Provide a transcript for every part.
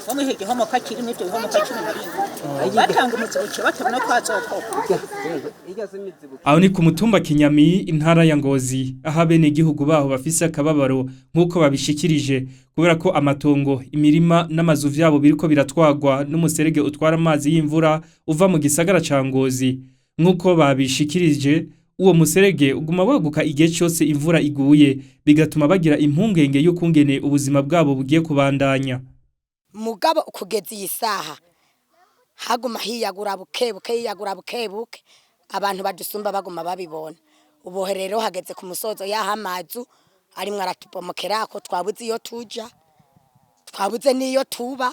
Nko muri iki gihomoka kirimo ivyo bihomoka 11 batanga umuzibukiro batabona ko hazokorwa. Aho ni ku mutumba Kinyami, intara ya Ngozi, aho abenegihugu baho bafise akababaro nk'uko babishikirije, kubera ko amatongo, imirima n'amazu vyabo biriko biratwagwa n'umuserege utwara amazi y'imvura uva mu gisagara ca Ngozi. Nk'uko babishikirije, uwo muserege uguma waguka igihe cose imvura iguye, bigatuma bagira impungenge y'ukungene ubuzima bwabo bugiye kubandanya. Mugabo kugeza iyi saha haguma hiyagura buke buke, hiyagura buke buke, abantu badusumba baguma babibona. Ubu rero hageze ku musozo y'aho amazu arimwo aratubomokera, ko twabuze iyo tuja, twabuze n'iyo tuba.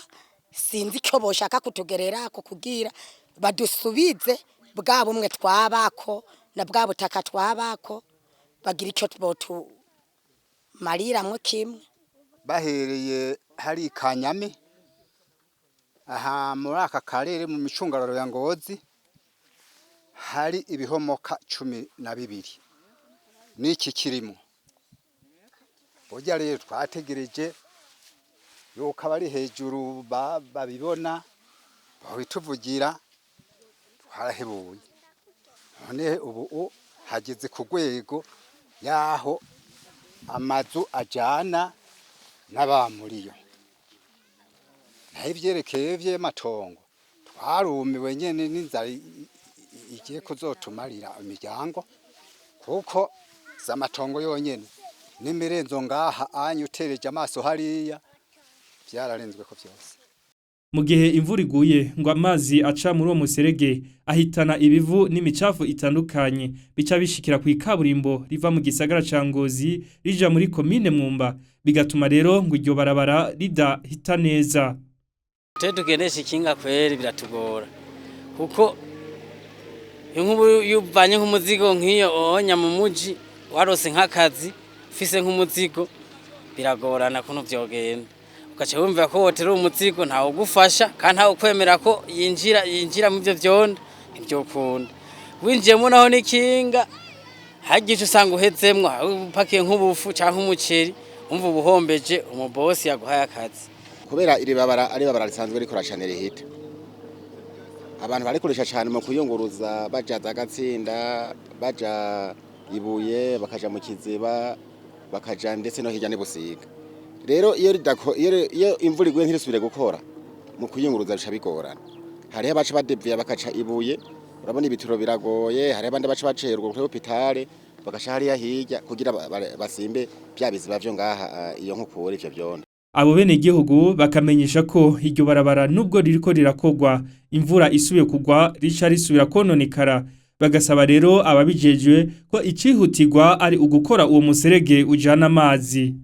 Sinzi icyo boshaka kutugerera ko kugira badusubize bwa bumwe twabako na bwa butaka twabako, bagira icyo botumariramwo kimwe. Bahereye hari Kanyami aha muri aka karere, mu micungararo ya Ngozi, hari ibihomoka 12 n'iki kirimo. Burya rero twategereje yuko abari hejuru babibona babituvugira, twarahebuye. None ubu hageze ku rwego yaho amazu ajana n'abamuriyo. Naho ivyerekeye vy'amatongo, twarumiwe nyene n'inzara igiye kuzotumarira imiryango, kuko si amatongo yonyene, n'imirenzo ngaha anya utereje amaso hariya vyararenzweko vyose. Mu gihe imvura iguye, ngo amazi aca muri uwo muserege ahitana ibivu n'imicafu itandukanye, bica bishikira ku ikaburimbo riva mu gisagara ca Ngozi rija muri komine Mwumba, bigatuma rero ngo iryo barabara ridahita neza. Twe tugendesha ikinga kweri biratugora, kuko inkubu iyo uvanye nk'umuzigo nk'iyo onya mu muji, warose nk'akazi ufise nk'umuzigo, biragorana kuntu vyogenda, ugaca wumva ko wotera umuzigo ntawe ugufasha kandi ntawe ukwemera ko yinjira mu ivyo vyondo, ntivyokunda. Winjiyemo naho n'ikinga hagiye usanga uhezemwo upakiye nk'ubufu canke umuceri, umva ubuhombeje umubosi yaguhaye akazi. Kubera iri babara ari babara risanzwe rikora cyane, rihita abantu barikoresha cyane mu kuyunguruza, baja za Gatsinda, baja Ibuye, bakaja mu Kiziba, bakaja ndetse no hirya n'Ibusiga. Rero iyo imvura iguye ntirisubire gukora, mu kuyunguruza bica bigorana. Hariho abaca badeviya bakaca Ibuye, urabona ibituro biragoye. Hariho abandi baca bacerwa kuri hôpital, bagaca hariya hirya kugira basimbe bya biziba vyo ngaha iyo nkukura ivyo vyondo. Abo bene gihugu bakamenyesha ko iryo barabara nubwo ririko rirakogwa, imvura isubiye kugwa rica risubira kononekara. Bagasaba rero ababijejwe ko icihutirwa ari ugukora uwo muserege ujana amazi.